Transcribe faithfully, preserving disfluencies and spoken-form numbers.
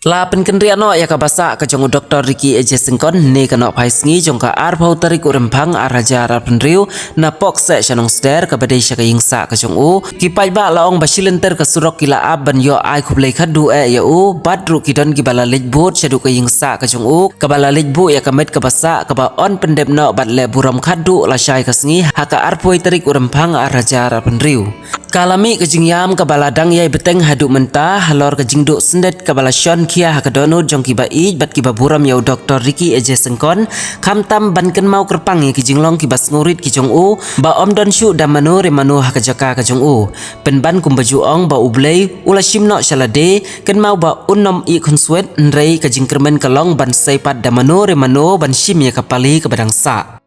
La pynkynriah noh ïa kaba sah ka jong u Doktor Ricky A J Syngkon ne ka nohphai sngi jong ka arphew tarik u Rymphang ar hajar arphew hynriew na Pok Seh sha Nongsder kaba dei sha ka ïing sah ka jong u. Ki paidbah la ong ba shilynter ka surok ki la ap ban ïoh ai khublei khadduh eh ïa u bad ruh ki don kiba la leit bud shaduh ka ïing sah ka jong u kaba la leit buh ïa ka met kaba sah kaba yn pyndep noh bad leh burom khadduh lashai ka sngi ha ka arphew tarik u Rymphang ar hajar arphew hynriew. Ka la mih ka jingïam kaba la dang ïai bteng haduh mynta halor ka jingduh syndet kaba la shon khia ha ka dohnud jong kiba ïeit bad kiba burom ïa u Doktor Ricky A J Syngkon, khamtam ban kynmaw kyrpang ïa ki jinglong kiba sngewrit ki jong u ba ym don shuh da mano re mano ha ka jaka ka jong u. Pynban kumba ju ong ba U Blei u la shim noh sha lade, kynmaw ba un ym ïeh khunswet, hynrei ka jingkyrmen ka long ban sei pat da mano re mano ban shim ïa ka pali kaba dang sah.